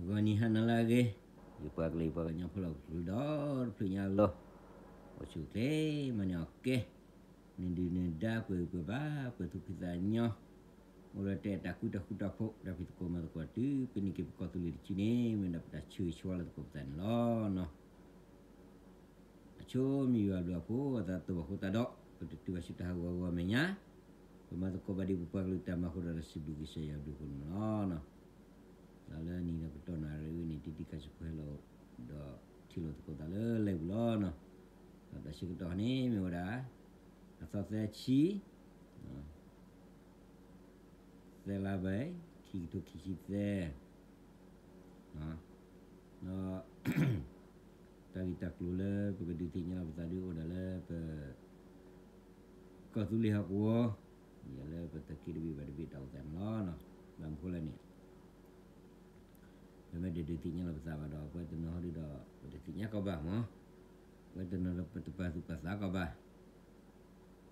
ဂီၤနံၤဟါနၤလၢအဂ့ၤ, ယပှၤကလုာ်ယပှၤကညီဖိလၢဟီၣ်ခိၣ်ဒီတဖျၢၣ်ညါလီၤ. အိၣ်ဆူၣ်အိၣ်ချ့မၤန့ၢ်အီၤကဲ, နဒုၣ်နဒါပှဲၤဂံၢ်ပှဲၤဘါ ပှဲၤသူၣ်ဖှံသးညီ, အိၣ်ဒီးတၢ်အဲၣ်တၢ်ကွံတၢ်ဃူတၢ်ဖိး တၢ်ဖံးသကိးမၤသကိးတုၤပနံၣ်က့ၤပကီၢ်သူလ့ၤတစုန့ၣ် မ့ၢ်ဒၣ်ပတၢ်ဆၢဂ့ၤဆၢဝါလၢသကိးပသးန့ၣ်လီၤ. အဆိမ့ၢ်ယွၤအဘျုးအဖှိၣ်အသးတဘၣ်ဃိသတးဒီး ပတတုၤဘၣ်ဆူတၢ်ဟးဂီၤဂီၤမဲာ်ညါ, ပမၤသကိးဘၣ်ဒ်ပပှၤကလုာ်တၢ်မၤအဃိဒီး စံးဘျုးကစၢ်ယွၤအဘျုးအဖှိၣ်န့ၣ်လီၤ. ဒီးလၢနံၤဒီးကတီၢ်နၣ်ရံၣ်ဝဲန့ၣ် တံၤတံၤခါဆူၣ်ဖိဟဲလီၤ ဒီးထံၣ်လိာ်သကိးသးလၢ live ပူၤလီၤ. ဒီးတၢ်ဆၢကတီၢ်န့ၣ်မ့ၢ်ဝဲဒၣ် အသီသၢဆံ သၢလါဘၢၣ် ခံကထိခံဆံသၢ, ဒီး တၢ်ဂ့ၢ်တၢ်ကျိၤလၢပကဒုးသ့ၣ်ညါလီၤပသးဒ်အိၣ်ဒၣ်လၢပ ကီၢ်သူလ့ၤဟီၣ်ကဝီၤ, ယလၢပသုးက့တဘ့ၣ်ဘၣ်တဘ့ၣ်တၢ်အိၣ်သးန့ၣ်လီၤ. ဘၣ်မနုၤဃိလဲၣ်န့ၣ် ပမ့ၢ်တဒုးသ့ၣ်ညါလီၤပသးဘၣ်ဒီး ပှၤတနီၤဟီဒုဒီး ပတသ့ၣ်ညါကီးဘၣ်မး, ပှၤတနီၤဒီးပတပာ်သူၣ်ပာ်သးကီးဘၣ်.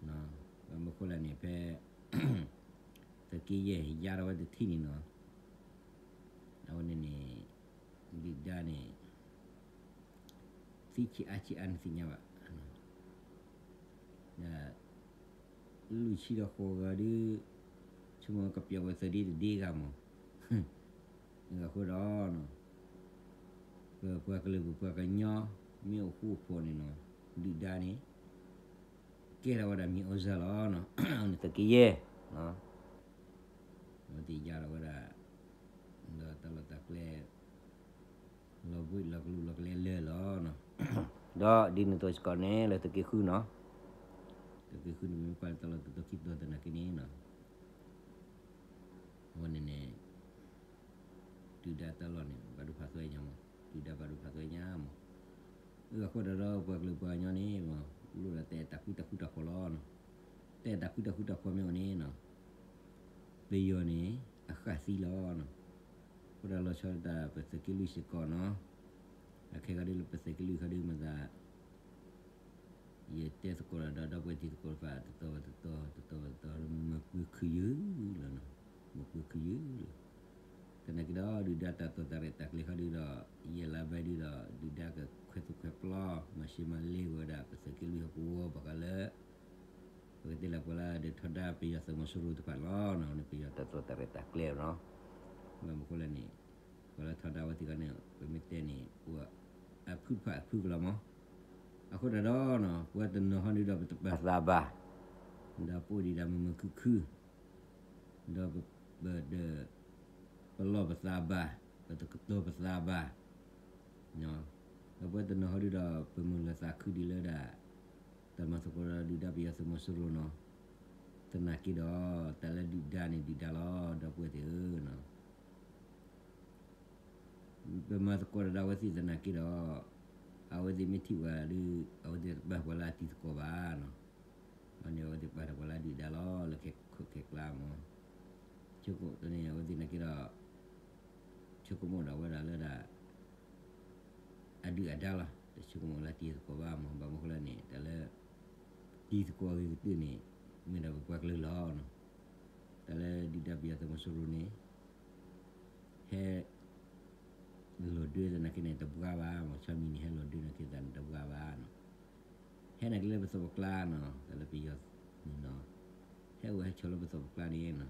ဘၣ်မနုၤဃိလဲၣ်န့ၣ် ဖဲ သုးက့ယဲၢ် ယါထီၣ်ဝဲတထံၣ်န့ၣ်နီၤ, အဝဲန့ၣ်န့ၣ် ဒုၣ်ဒါန့ၣ် သံဆံးအါဆံးအါ နသ့ၣ်ညါဘၣ်, ဒီး လွံၢ်ဆံဒီးဃိးဂၤဒု ဆိကမိၣ်ကပျီဝဲသုးဒ့တဒ့ဂၤမး, အဃိဒီး ပပှၤကလုာ်ပပှၤကညီ မ့ၢ်အိၣ်ဃူအိၣ်ဖိးန့ၣ်နီၤ, ဒုၣ်ဒါန့ၣ် ကဲထီၣ်ဝဲဒၣ်မံၤအိၣ်စၢ်လီၤ, န့ၣ်သုးက့ယဲၢ် အဝဲသ့ၣ်ယါထီၣ်ဝဲဒၣ် ဒီးတၢ်လီၢ်တၢ်ကျဲ လီၤဘှံးလီၤကလူးလီၤကလဲလၢာ်လီၤ. ဒီးဒ်န့ၣ်အသိးစ့ၢ်ကီးန့ၣ် လၢသုးက့ဃုနီၤ, သုးက့ဃုန့ၣ်မ့ၢ်ကွၢ်လၢတၢ်လီၢ်တတီၤခံတီၤသနာ်က့န့ၣ်နီၤ, အဝဲန့ၣ်န့ၣ် ဒုၣ်ဒါတၢ်လီၢ်န့ၣ် ဘၣ်ဒိဖးသွဲညါမး, ဒုၣ်ဒါဘၣ်ဒိဖးသွဲညါမး, အဃိဒီးပှၤကလုာ်ပှၤကညီန့ၣ် မ့ၢ်လိၣ်ဒီးတၢ်အဲၣ်တၢ်ကွံတၢ်ဃူတၢ်ဖိးလီၤ. တၢ်အဲၣ်တၢ်ကွံတၢ်ဃူတၢ်ဖိးမ့ၢ်အိၣ်န့ၣ်နီၤ ပယီၤန့ၣ် အဃၣ်သံလီၤ. အဃိဒီးလီၤဆီဒၣ်တၢ်ပသုးက့လွံၢ်စ့ၢ်ကီးနီၤ, အခဲခီဒုလၢပသုးက့လွံၢ်ခီဒုမၤသး ယတဲသကိးဒီးဒီပုၢ်ဝဲၢ်တံၤသကိးတဖၣ် တတီၤဘၣ်တတီၤ တတီၤဘၣ်တတီၤ မ့ၢ်ပှ့ၤခုးယုၢ်လီၤနီၤ, မ့ၢ်ပှ့ၤခုးယုၢ်လီၤ. သနာ်က့ဒီး ဒုၣ်ဒါတၢ်တိာ်တၢ်ရဲၣ်တၢ်ကျဲၤခီဒုဒီး ယဲၢ်လါဘဲဒုဒီး ဒုၣ်ဒါကခွဲးသူၣ်ခွဲးပျီ မၤၡ့မၤလ့ဝဲဒၣ် ပသုးက့လွံၢ်ဟီၣ်ကဝီၤ ဘၣ်ဃးလၢ ပကတဲလၢပှၤလၢဒုးထီဒါပယီၤသုးမီၤစိရိၤတဖၣ်လီၤ. န့ၣ်ပယီၤတၢ်တိာ်တၢ်ရဲၣ်တၢ်ကျဲၤနီၤ, ဘၣ်မနုၤဃိလဲၣ်န့ၣ် ပှၤလၢထီဒါဝဲသ့ၣ်တဖၣ်န့ၣ် ပမ့ၢ်တဲန့ၣ် အိၣ်အဖုတဖၣ်အဖုကလီၤမး, အဃိဒီးဒီး ပှၤတနီၤဟီဒုဒီးပတပာ်သးဘၣ်, ဒီးပအိၣ်ဒံးဒၣ်မုာ်မုာ်ခုၣ်ခုၣ် ဒီးပ ပဒီး ပလီၢ်ပသးဘၣ်, ပတကတီၤပသးဘၣ်, ဒီးပှၤတနီၤဟီဒုဒီး ပမုၢ်လၢ်သးခုဒ်လၢဒၣ် တၢ်မၤသကိးဒီးဒုၣ်ဒါပယီၤသုးမီၤစိရိၤနီၤ, သနာ်က့ဒီး တၢ်လၢဒုၣ်ဒါန့ၣ်ဒုၣ်ဒါလီၤ ဒီပုၢ်ဝဲၢ်သ့ၣ်ဧၢနီၤ. ပမၤသကိးတၢ်ဒီးအဝဲသ့ၣ်သနာ်က့ဒီး အဝဲသ့ၣ်မ့ၢ်ထံၣ်ပှၤဒီး အဝဲသ့ၣ်တပာ်ပှၤလၢအတံၤသကိးဘၣ်နီၤ, အန့ၣ်အဝဲသ့ၣ်ပာ်ဒီးပှၤလၢအဒုၣ်ဒါလီၤ လၢခဲခိၣ်ခဲကျါမး, ဆိကမိၣ်တန့ၣ် အဝဲသ့ၣ်နာ်က့ဒီး ဆိကမိၣ်ဒီးဝဲဒၣ်လၢဒၣ် အဒုၣ်အဒါလီၤ, တဆိကမိၣ်လၢတံၤသကိးဘၣ်မး, ဘၣ်မနုၤဃိလဲၣ်န့ၣ် တၢ်လၢ တံၤသကိးအဂ့ၤကတၢၢ်န့ၣ် မ့ၢ်ဒၣ်ပပှၤကလုာ်လီၤ. တၢ်လၢဒုၣ်ဒါပယီၤသုးမီၤစိရိၤန့ၣ် ဟဲ လီၤဒၢသနာ်က့န့ၣ် တဘှါဘၣ်မး, ဆီမံၤန့ၣ် ဟဲလီၤဒၢသနာ်က့သးန့ၣ် တဘှါဘၣ်နီၤ, ဟဲနာ်က့လၢပသီၣ်ပကျါနီၤ, တၢ်လၢပယီၤန့ၣ်နီၤ, ဟဲအိၣ်ဟဲဆိးလၢပသီၣ်ပကျါန့ၣ်နီၤ,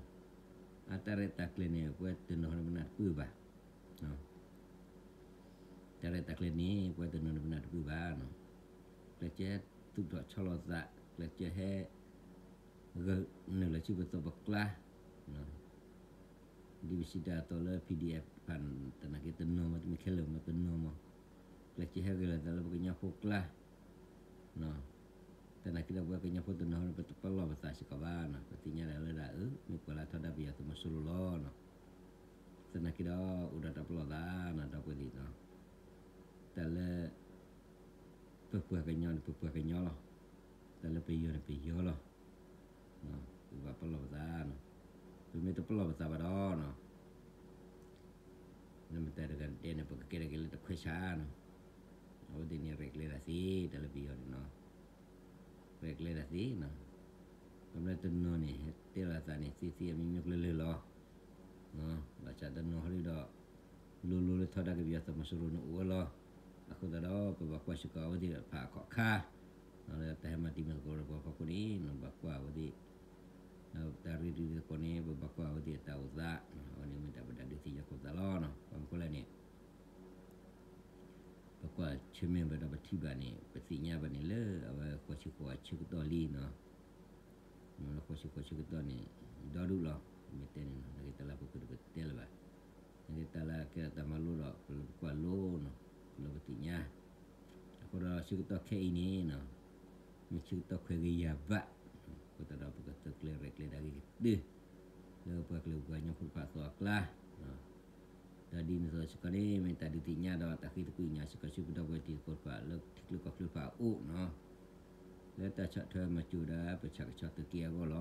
အတၢ်ရဲၣ်တၢ်ကျဲၤန့ၣ် ပှၤတနီၤန့ၣ်ပနၢ်တပၢၢ်ဘၣ် တၢ်ရဲၣ်တၢ်ကျဲၤန့ၣ် ပှၤတနီၤန့ၣ်ပနၢ်တပၢၢ်ဘၣ်နီၤ, ကျဲးစၢးဟဲသူၣ်ထီၣ်ဆီလီၤသး, ကျဲးစၢးဟဲ ဂၢၢ်နုာ်လီၤဆူပသီၣ်ပကျါ, ဒ်ပစံးတၢ်အသိးလၢ PDF တဖၣ် သနာ်က့တနီၤမး, တမ့ၢ်ခဲလၢာ်မး တနီၤမး, ကျဲးစၢးဟဲဂဲၤလိာ်သးလၢပကညီဖိကျါ သနာ်က့ဒီးပှၤကညီဖိတနီၤန့ၣ် ပတပလီၢ်ပသးစ့ၢ်ကီးဘၣ်နီၤ, ပသ့ၣ်ညါဒၣ်လၢဒၣ်အၢ မ့ၢ်ပှၤလၢထီဒါပယီၤသုးမီၤစိရိၤလီၤနီၤ, သနာ်က့ဒီး အိၣ်ဒီးတၢ်ပလီၢ်သးနီၤ ဒီပုၢ်ဝဲၢ်သ့ၣ်နီၤ, တၢ်လၢ ပပှၤကညီန့ၣ် ပပှၤကညီလီၤ, တၢ်လၢပယီၤန့ၣ် ပယီၤလီၤ, ပဘၣ်ပလီၢ်ပသးနီၤ, ပမ့ၢ်တပလီၢ်ပသးဘၣ်ဒီးနီၤ နမ့ၢ်တၢ်တဂၤတဲန့ၣ် ပကကဲထီၣ်က့ၤလၢတခွဲးဆါနီၤ, အဝဲသ့ၣ်န့ၣ်ရဲၣ်ကျဲၤတၢ်သ့ တၢ်လၢပယီၤန့ၣ်နီၤ, ရဲၣ်ကျဲၤတၢ်သ့နီၤ, ကမျၢၢ်တနီၤန့ၣ် တဲလီၤသးန့ၣ် သ့သ့အမံၤမံၤကျၢၤလၢာ်လီၤ, ဘၣ်ဆၣ်တနီၤဟီဒုဒီး လိၤလိၤလၢထီဒါက့ၤပယီၤသုးမီၤစိရိၤန့ၣ်အိၣ်ဝဲလီၤ. အဃိသတးဒီး ပဘၣ်ကွၢ်စ့ၢ်ကီးအဝဲသ့ၣ်တဖၣ်အခီၣ်ခါ, လၢတၢ်ဟဲမၤတံၤမၤသကိးဒီးပှၤဖီခိၣ်န့ၣ် ဘၣ်ကွၢ်အဝဲသ့ၣ်, တၢ်ရ့တံၤသကိးန့ၣ် ပဘၣ်ကွၢ်အဝဲသ့ၣ်အတၢ်အိၣ်သး, အဝဲန့ၣ်မ့ၢ်တၢ်ပဒုးသ့ၣ်ညါခိၣ်သးလီၤ. ဘၣ်မနုၤဃိလဲၣ်န့ၣ် ပကွၢ်ဆၢၣ်မဲာ်ဘၣ်ဒီးပထံၣ်ဘၣ်န့ၣ် ပသ့ၣ်ညါဘၣ်န့ၣ်လၢအဝဲဃိးဆံဃိးဆၢကတီၢ်လံနီၤ, လၢဃိးဆံဃိးဆၢကတီၢ်န့ၣ် ဒီဒူၣ်လီၤ. မ့ၢ်တဲန့ၣ်နီၤ နာ်က့တၢ်လၢပူၤကွံာ်ဒီးပတဲလၢၤဘၣ်, နာ်က့တၢ်လၢကဲထီၣ်တၢ်မၤလိဒီး ပလၢပကွၢ်လိနီၤ, ပလၢပသ့ၣ်ညါ, အဃိဒီးဆၢကတီၢ်ခဲအံၤန့ၣ်နီၤ မ့ၢ်ဆၢကတီၢ်ခွဲးဂ့ၤယာ်ဘၣ်, အဃိသတးဒီးပကသုးကျဲၤရဲၣ်ကျဲၤဒၣ်က့ၤကတၢၢ် လၢပှၤကလုာ်ပှၤကညီဖိတဖၣ်အသီအကျါ ဒီးဒ်န့ၣ်အသိးစ့ၢ်ကီးန့ၣ် မ့ၢ်တၢ်ဒုးသ့ၣ်ညါဒီးတၢ်ဃ့သကွံာ်ညါစ့ၢ်ကီးဆူပဒီပုၢ်ဝဲၢ်တံၤသကိးတဖၣ် လၢထံချၢကီၢ်ချၢတဖၣ်အအိၣ်နီၤ, လၢတၢ်ဆီၣ်ထွဲမၤစၢၤဒၣ်ပဆၣ်ကဆီသုးက့အဂီၢ်လီၤ.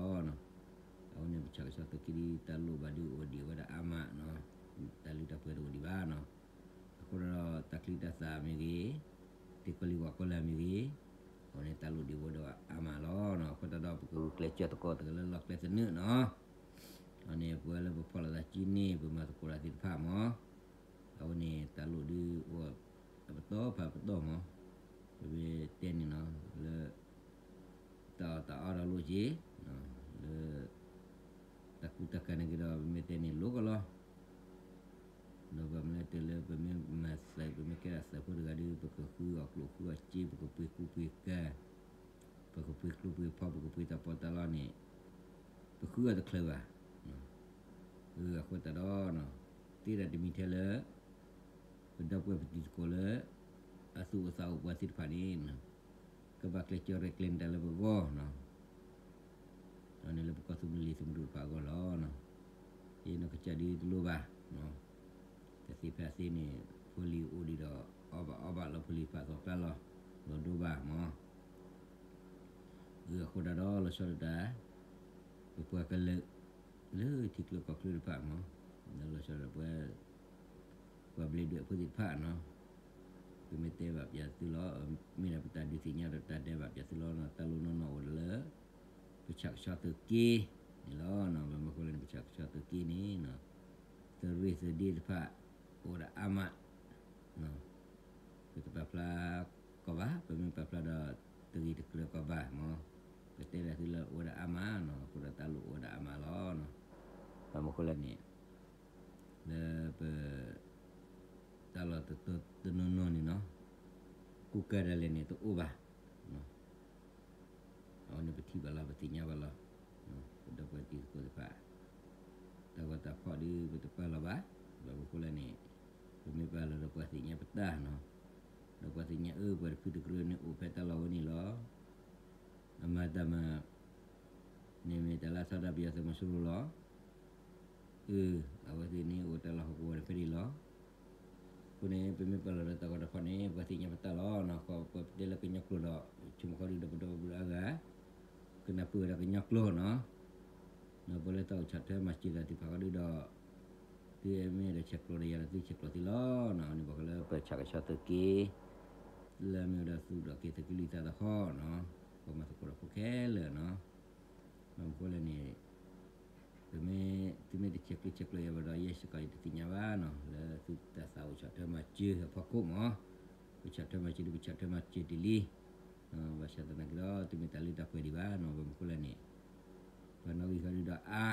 အဝဲန့ၣ်ပဆၣ်ကဆီသုးက့ဒ်တၢ်လိၣ်ဘၣ်ဒုးအိၣ်ဒံးဝဲဒၣ်အါမးနီၤ, တၢ်လုၢ်တၢ်ပှ့ၤတအိၣ်ဒံးဘၣ်နီၤ, အဃိဒီးတၢ်ချံတၢ်သၣ်မ့ၢ်ဂ့ၤ, တံၤကီလံၤဝၣ်ကီလံၤမ့ၢ်ဂ့ၤ, အဝဲန့ၣ်တၢ်လိၣ်ဒံးဝဲဒၣ်အါမးလီၤ. အဃိသတးဒီး ပကဂုာ်ကျဲးစၢးသကိးတဂၤလၢလီၢ်ကျဲသနၢၣ်နီၤ, အန့ၣ်ပဝဲလၢပဖီၣ်လိာ်သးစုန့ၣ် ပမၤသကိးတၢ်သ့ၣ်တဖၣ်မး, အဝဲန့ၣ်တၢ်လိၣ်ဒုးအိၣ်အပတီၢ်ဖးပတီၢ်မး, ပမ့ၢ်တဲန့ၣ်နီၤ လၢ တၢ်အီၣ်တၢ်အီဒီးလိၣ်က့ၤ, လၢ တၢ်ကူတၢ်ကၤန့ၣ်က့ၤဒီး ပမ့ၢ်တဲန့ၣ်လိၣ်ကီးလီၤ. ဒီးပမ့ၢ်တဲလၢပမ့ၢ်မၤသး ပမ့ၢ်ကဲဒၣ်သးဖိတဂၤဒီး ပကဃုအီၣ်ကျိၣ်ဃုအီၣ်စ့ ပကပှ့ၤကူပှ့ၤကၤ, ပကပှ့ၤကျိပှ့ၤဖီ ပကပှ့ၤတၢ်ပီးတၢ်လီန့ၣ်, ပဃုအီၣ်တချုးဘၣ်. အဃိသတးဒီး သ့ဒၣ်တမံၤထဲလၢ ပဒီပုၢ်ဝဲၢ်ပတံၤသကိးလၢ အသူၣ်အိၣ်သးအိၣ်ပှၤသ့ၣ်တဖၣ်န့ၣ် ကဘၣ်ကျဲးစၢးရဲၣ်ကျဲၤန့ၢ်တၢ်လၢပဂီၢ်နီၤ, အန့ၣ်လၢပကီၢ်သူလ့ၤသုးမုၢ်ဒိၣ်တဖၣ်အဂီၢ်လီၤ. ယနီၢ်ကစၢ်ဒ်တလိၣ်ဘၣ်, တသ့ဖဲအသ့န့ၣ် ဖိလံၤအိၣ်ဒံးဒီး အီၣ်ဘၣ်အီဘၣ်လီၤ ဖိလံၤတဖၣ်သီကျါလီၤ, လီၤဒိဘၣ်မး. အဃိဒၣ်ဒီးလီၤဆီဒၣ်တၢ် ပပှၤကလုာ် လၢထံချၢကီၢ်ချၢတဖၣ်မး, လီၤဆီဒၣ်တၢ်ပှၤ ပှၤဘျ့းဒွဲၣ်ဖိသ့ၣ်တဖၣ်နီၤ, ပမ့ၢ်တဲဘၣ်ပၠးသုလီၤ, မ့ၢ်ဒၣ်ပတၢ်ဒုးသ့ၣ်ညါဒီးတၢ်ဒဲးဘးပၠးသုလီၤနီၤ, တၢ်လိၣ်နီၢ်နီၢ်အိၣ်ဒီးလၢ ပဆၣ်ကဆီသုးက့န့ၣ်လီၤ. ဘၣ်မနုၤဃိလဲၣ်န့ၣ် ပဆၣ်ကဆီသုးက့န့ၣ် သုးရ့ၣ်သုးဒ့တဖၣ် အိၣ်ဒီးအါမး, ပတပာ်ဖျါကီးဘၣ်, ပမ့ၢ်ပာ်ဖျါဒီး တဂ့ၤတကြၢးကီးဘၣ်မး, ပတဲဒၣ်သုလၢအိၣ်ဝဲဒၣ်အါမးနီၤ, အဃိဒီးတၢ်လိၣ်အိၣ်ဝဲဒၣ်အါမးလီၤ. ဘၣ်မနုၤဃိလဲၣ်န့ၣ် လၢပ တၢ်လီၢ်တတီတနီၤနီၤန့ၣ်နီၤ, ကူကၤဒၣ်လဲာ်န့ၣ် တအိၣ်ဘၣ်. အဝဲန့ၣ်ပထံၣ်ဘၣ်လီၤ ပသ့ၣ်ညါဘၣ်လီၤ. ပဒီပုၢ်ဝဲၢ်တံၤသကိးတဖၣ် တၢ်ဂီၤတၢ်ဖီၣ်ဒီး ပတပာ်လီၤဘၣ်. ဘၣ်မနုၤဃိလဲၣ်န့ၣ် ပမ့ၢ်ပာ်လီၤဒီးပှၤသ့ၣ်ညါပတၢ်နီၤ, ဒီးပှၤသ့ၣ်ညါအၢ ပှၤတဖုတကြၢးန့ၣ်အိၣ်ဖဲတၢ်လီၢ်ဝဲန့ၣ်လီၤ. အမၤတၢ်မၤ န့ၣ်မ့ၢ်တၢ်လၢအထီဒါပယီၤသုးမီၤစိရိၤလီၤ. အၢ အဝဲသ့ၣ်န့ၣ်အိၣ်တၢ်လီၢ်ဟီၣ်ကဝီၤတဖဲန့ၣ်လီၤ. အဃိန့ၣ် ပမ့ၢ်ပာ်လီၤဒီးတၢ်ဂီၤတၢ်ဖီၣ်န့ၣ် ပှၤသ့ၣ်ညါပတၢ်လီၤနီၤ. ပတဲလၢကညီကျိာ်ဒီး ဆိကမိၣ်ဃီဒုဒီးပဒီပုၢ်ဝဲၢ်အါဂၤ ကနၢ်ပၢၢ်ဝဲဒၣ်ကညီကျိာ်နီၤ. ဒီးပလၢတၢ်အိၣ်ဆီၣ်ထွဲမၤစၢၤတၢ်သ့ၣ်တဖၣ်ဃီဒုဒီး သုမ့ၢ်အဲၣ်ဒိးဆဲးကျိးဒီးယၤဒီး သုဆဲးကျိးသ့လီၤနီၤ. န့ၣ်ဘၣ်ဃီလၢပဆၣ်ကဆီသုးက့ လၢမ့ၢ်ဝဲဒၣ်သုးဒီးက့ၤသုးက့လွံၢ်သးသဟီၣ်နီၤ, ပှၤမၤသကိးဒီးဖိခဲလၢာ်နီၤ. ဘၣ်မနုၤဃိလဲၣ်န့ၣ် ပမ့ၢ် သုမ့ၢ်တဆဲးကျိးဆဲးကျိးယၤဘၣ်ဒီး ယဲစ့ၢ်ကီးယတသ့ၣ်ညါဘၣ်နီၤ, လၢသုတၢ်သးအိၣ်ဆီၣ်ထွဲမၤစၢၤအဖီခိၣ်မး, ပဆီၣ်ထွဲမၤစၢၤဒီး ပဆီၣ်ထွဲမၤစၢၤတ့ၢ်လံ. ဘၣ်ဆၣ်သနာ်က့ဒီး တမ့ၢ်တၢ်လုၢ်တၢ်ပှ့ၤဒံးဘၣ်နီၤ, ဘၣ်မနုၤဃိလဲၣ်န့ၣ် ပှၤနီၣ်ဂံၢ်ဃီဒုဒီးအါ,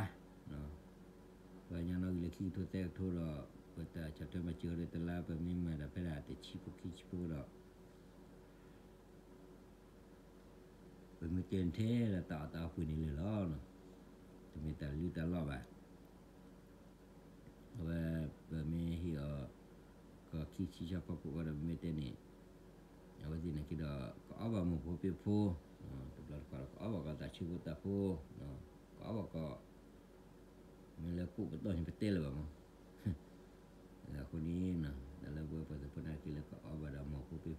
ပှၤကညီနီၣ်ဂံၢ်လၢခံကထိသၢကထိဒီး ပတၢ်ဆီၣ်ထွဲမၤစၢၤဒီးတလါ ပမ့ၢ်မၤတၢ်ဖဲဒၣ်တဆံဖိခံဆံဖိဒီး ပမ့ၢ်ကဲထဲဒီးတၢ်အီၣ်တၢ်အီပှ့ၤန့ၣ်လၢာ်လီၤ. တမ့ၢ်တၢ်လုၢ်တၢ်လီၢ်ဘၣ်. အဝဲ ပမ့ၢ်ဟ့ၣ်အီၤ ကီၢ်ခံဆံဆၢဖီခိၣ်ဃီဒီး ပမ့ၢ်တဲန့ၣ် အဝဲသ့ၣ်န့ၣ်က့ၤဒီး ကအီၣ်ဘၣ်မိၢ်ဖိပ့ၢ်ဖိ, တဘျီတခီဒီး ကအီၣ်ဘၣ်ကီးသးဆၢဖိတၢ်ဖိ, ကအီၣ်ဘၣ်ကီး မ့ၢ်လၢကိးပတီၢ်န့ၣ် ပတဲလၢၤဘၣ်မး. အဃိန့ၣ် တၢ်လၢပဝဲပှၤသုးဖိန့ၣ်က့ၤလၢကအီၣ်ဘၣ်ဒီးမိၢ်ဖိပ့ၢ်ဖိ,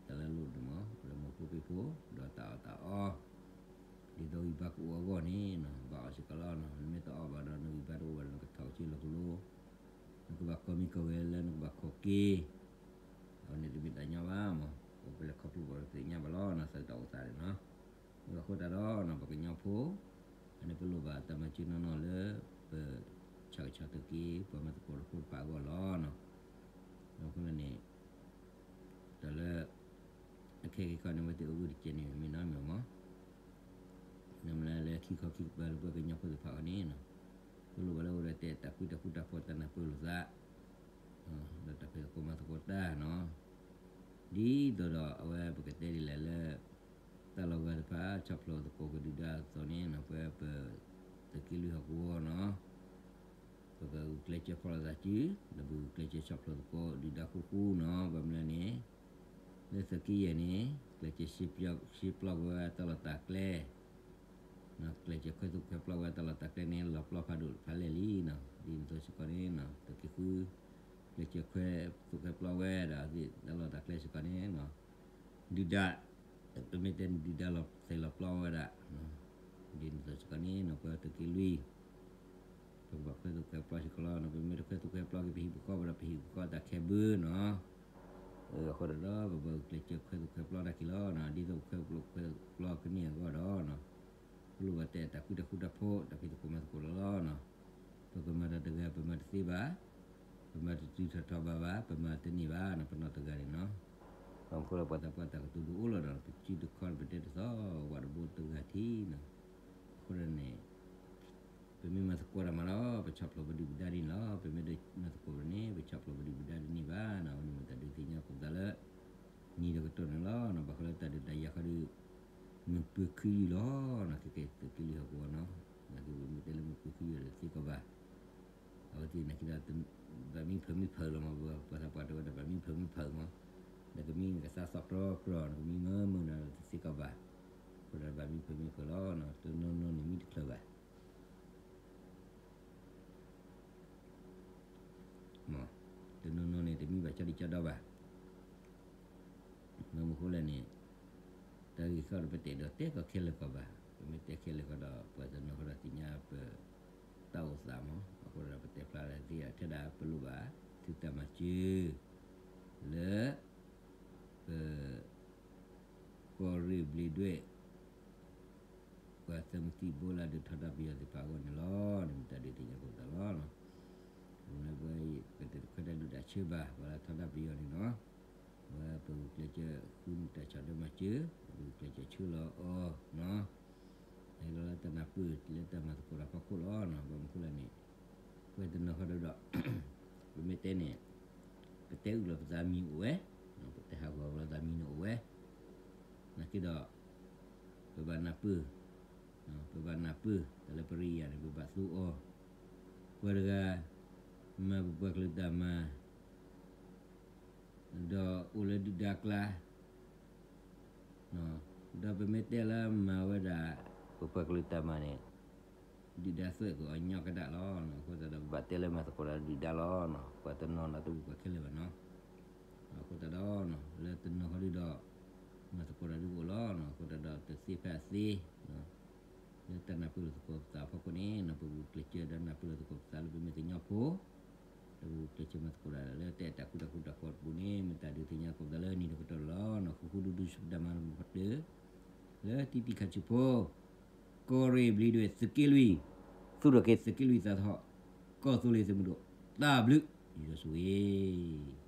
တၢ်လၢလိၣ်န့ၣ်မး လၢမိၢ်ဖိပ့ၢ်ဖိ, ဒီးတၢ်အီၣ်တၢ်အီ ဒ်သိးဂံၢ်ဘါကအိၣ်အဂီၢ်န့ၣ် ဘၣ်အီၣ်စ့ၢ်ကီးလီၤ. နမ့ၢ်တအီၣ်ဘၣ်ဒီး နဂံၢ်ဘါတအိၣ်ဘၣ်ဒီး နကထီၣ်က့ၤလီၤကလိ, နကဘၣ်ကိးမံၤကိးဂဲၤလၢနကဘၣ်ခိးက့ၤ, အဝဲန့ၣ်တမ့ၢ်တၢ်ညီဘၣ်မး. ပပလဲၤခီဖျိဘၣ်ပသ့ၣ်ညါဘၣ်လီၤ နသးတၢ်အိၣ်သးန့ၣ်နီၤ. အဃိသတးဒီး ပှၤကညီဖိ အန့ၣ်ပလိၣ်ဘၣ်တၢ်မၤစၢၤနီၢ်နီၢ်လၢ ပဆၣ်ကဆီသုးက့ ပှၤမၤသကိးတၢ်ဖိတဖၣ်အဂီၢ်လီၤနီၤ. ခဲက့ၤခီန့ၣ် အဝဲသ့ၣ်အိၣ်ဂၢၢ်တကဲန့ၣ် မ့ၢ်နီတမံၤမး, နမ့ၢ်လၢခံခီခံကပၤလၢပှၤကညီဖိသ့ၣ်တဖၣ်အဂီၢ်န့ၣ်, တလိၣ်ဘၣ်လၢအိၣ်ဒီးတဲတၢ်ဃူတၢ်ဖိးတၢ်နၢ်ပၢၢ်လိာ်သး, ဒီးတၢ်ဖံးသကိးမၤသကိးတၢ်နီၤ, ဒ်သိးဒီးအဝဲပကတဲဒ်လဲၣ်လၢ တၢ်လီၢ်ဂၤတဖၣ် ဆီၣ်ဖျိသကိးကဒုၣ်ဒါအသိးန့ၣ်နီၤ, ပဝဲပသုးက့လွံၢ်ဟီၣ်ကဝီၤနီၤ, ပကဂုာ်ကျဲးစၢးဖီၣ်လိာ်သးစု, ဒီးပဂုာ်ကျဲးစၢးဆီၣ်ဖျိသကိးဒုၣ်ဒါဃူဃူနီၤ, ဘၣ်မနုၤလဲၣ်န့ၣ်, လၢသုးက့ယဲၢ်န့ၣ် ကျဲးစၢး ရှဲပျီက့ၤဝဲတၢ်လီၢ်တၢ်ကျဲ ကျဲးစၢးခွဲးသိၣ်ခွဲးပျီဝဲတၢ်လီၢ်တၢ်ကျဲန့ၣ် လီၤပျီဖးဒိၣ်တဖၣ်လဲၣ်လံနီၤ, ဒ်န့ၣ်အသိးစ့ၢ်ကီးန့ၣ် သုးက့ဃု ကျဲးစၢးခွဲးသိၣ်ခွဲးပျီဝဲဒီး တၢ်လီၢ်တၢ်ကျဲစ့ၢ်ကီးန့ၣ် ဒုၣ်ဒါ, ပမ့ၢ်တဲန့ၣ် ဒုၣ်ဒါလီၤသ့ၣ်လီၤပျီဝဲဒၣ်, ဒ်န့ၣ်အသိးစ့ၢ်ကီးန့ၣ်နီၤ ပသုးက့လွံၢ် ပကဘၣ်ခွဲးသိၣ်ခွဲးပျီစ့ၢ်ကီးလီၤနီၤ, ပမ့ၢ်တခွဲးသိၣ်ခွဲးပျီက့ၤ ပဟံၣ်ပဃီဝဲဒီး ပဟံၣ်ပဃီတၢ်ခဲဘၢနီၤ, အဃိဒီး ပဘၣ်ဂုာ်ကျဲးစၢးခွဲးသိၣ်ခွဲးပျီတၢ်က့ၤလီၤနီၤ, ဒ်သိးပခွဲးသိၣ်ခွဲးပျီကန့ၢ်အဂီၢ်ဒီး ပလိၣ်ဘၣ်တဲတၢ်ဃူတၢ်ဖိး တၢ်ဖံးသကိးမၤသကိးလီၤလီၤနီၤ, ပကမၤတၢ်တဂၤ ပမၤတသ့ဘၣ်, ပမၤတတုၤထီၣ်ထီၣ်ဘၣ်ဘၣ်, ပမၤတန့ၢ်ဘၣ်နီၤ, ပနီၢ်တဂၤန့ၣ်နီၤ, ဘၣ်မနုၤဃိလၢပှၤသးပှၢ်တၢ်ကတိၤဒုးအိၣ်လီၤဒီး ပစုတခီ ပတဲတသီ ဝးတဘိတဂၤထံနီၤ, အဃိန့ၣ် ပမ့ၢ်မၤသကိးတၢ်မးလီၤ ပဆီၣ်ဖျိပဒုၣ်ပဒါဒ်န့ၣ်လီၤ, ပမ့ၢ်တမၤသကိးန့ၣ် ပဆီၣ်ဖျိပဒုၣ်ပဒါတန့ၢ်ဘၣ်နီၤ, အဝဲန့ၣ်မ့ၢ်တၢ်ဒုးသ့ၣ်ညါကိးပသးလၢ နံၤတကတီၢ်န့ၣ်လီၤနီၤ, ဘၣ်ဃိလၢတၢ်ဒုးတၢ်ယၤဃီဒီး မုာ်ပှ့ၤခုယုၢ်လီၤနီၤ, ခဲကဲသုးက့လွံၢ်ဟီၣ်ကဝီၤနီၤ, နာ်က့ပမ့ၢ်တဲလၢမုာ်ပှ့ၤခုယုၢ်ဒီးသ့ကိးဘၣ်, အဝဲသ့ၣ်နာ်က့ဒီး ဘၣ်မံဖုးမံဖုးလီၤမး, ပှၤသးပှၢ်တဲဝဲဒၣ် ဘၣ်မံဖုးမံဖုးမး, ဒီးကမံကသါသီၣ်ကြီကြီနီၤ, ကမံမုာ်မုာ်နီၤ သ့ကိးဘၣ်, အဃိဒီးဘၣ်မံဖုးမံဖုးလီၤနီၤ, တနီၤနီၤန့ၣ်မံတချုးဘၣ် တနီၤနီၤန့ၣ် တမံဘၣ်ကၠီဒံကၠီဒီဘၣ်, ဘၣ်မနုၤဃိလဲၣ်န့ၣ်, တၢ်ဂ့ၢ်ဃီဒီးပတဲဒီးတဲကီးခဲလၢာ်ကီးဘၣ်, ပမ့ၢ်တဲခဲလၢာ်ကီးဒီး ပှၤတနီၤဃီဒီးသ့ၣ်ညါပတၢ်အိၣ်သးမး, အဃိဒီးပတဲဖျါလၢသ့ၣ်အထဲဒၣ် ပလိၣ်ဘၣ်သုတၢ်မၤစၢၤ လၢ ပ ကီၢ်ရ့ၣ်ဘျံးဒွဲၣ် ပှၤသၢမံၤသံၣ်ဘိလၢအဒုးထီဒါပယီၤသ့ၣ်တဖၣ်အဂီၢ်န့ၣ်လီၤ, န့ၣ်မ့ၢ်တၢ်ဒုးသ့ၣ်ညါကိးပသးလီၤ. အဝဲပတခွဲးတၢ်ဒုၣ်တၢ်ဆၢဘၣ် ပှၤလၢထီဒါပယီၤန့ၣ်နီၤ, အဝဲပဂုာ်ကျဲးစၢးဃုန့ၢ်တၢ်ဆီၣ်ထွဲမၤစၢၤ, ပဂုာ်ကျဲးစၢးဆှၢလီၤအီၤနီၤ, ဟဲလီၤလၢတၢ်နၢ်ပၢၢ်လၢတၢ်မၤသကိးတၢ်ဖီခိၣ်လီၤနီၤ, ဘၣ်မနုၤဃိလဲၣ်န့ၣ် ပဝဲတနီၤဃီဒီး ပမ့ၢ်တဲန့ၣ် ပတဲအုၣ်လီၤပသးမံၤအိၣ်ဝဲ, ပတဲဟးဂီၤလီၤသးမံၤန့ၣ်အိၣ်ဝဲ, နာ်က့ဒီး ပဘၣ်နၢ်ပၢၢ်, ပဘၣ်နၢ်ပၢၢ် တၢ်လၢပရံယၤန့ၣ် ပဘၣ်သူအီၤ, ပှၤတဂၤ မၤပပှၤကလုာ်တၢ်မၤ ဒီးအိၣ်လၢဒုၣ်ဒါကျါ ဒီးပမ့ၢ်တဲလၢမၤဝဲဒၣ် ပပှၤကလုာ်တၢ်မၤန့ၣ် ဒုၣ်ဒါသွဲၣ်က့ၤအီၤညီကဒၣ်လီၤ. အဃိသတးဒီး ပဘၣ်တဲလၢမၤသကိးဒီးဒုၣ်ဒါလီၤ. ပှၤတနီၤနီၤတအိၣ်ပှၤခဲလၢာ်ဘၣ်နီၤ. အဃိသတးဒီး လၢတနီၤဃီဒုဒီး မၤသကိးဒီးဒုအိၣ်လီၤ. အဃိသတးဒီး တသ့ဖဲအသ့ လၢတၢ်နၢ်ပၢၢ်လိာ်သကိးပသးအဖီခိၣ်န့ၣ် ပဂုာ်ကျဲးစၢးဒီးနၢ်ပၢၢ်လိာ်သကိးပသးလၢပမ့ၢ်ကညီဖိ ဒီးပဂုာ်ကျဲးစၢးမၤသကိးတၢ်လၢတၢ်အဲၣ်တၢ်ကွံတၢ်ဃူတၢ်ဖိးအပူၤန့ၣ် မ့ၢ်တၢ်ဒုးသ့ၣ်ညါကိးပသးလၢနံၤတကတီၢ်လီၤ. ဃူဃူဒူဒူဆူၣ်တၢ်မၤလၢမူခိၣ်တၢၢ် လၢတံၤသကိးဆူၣ်ဖိ ကီၢ်ရ့ၣ်ဘျံးဒွဲၣ်သုးက့လွံၢ် သူၣ်ထီၣ်က့ၤသုးက့လွံၢ်သးသဟီၣ် ကီၢ်သူလ့ၤသုးမုၢ်ဒိၣ် တၢ်ဘျုး ယွၤဆိၣ်ဂ့ၤ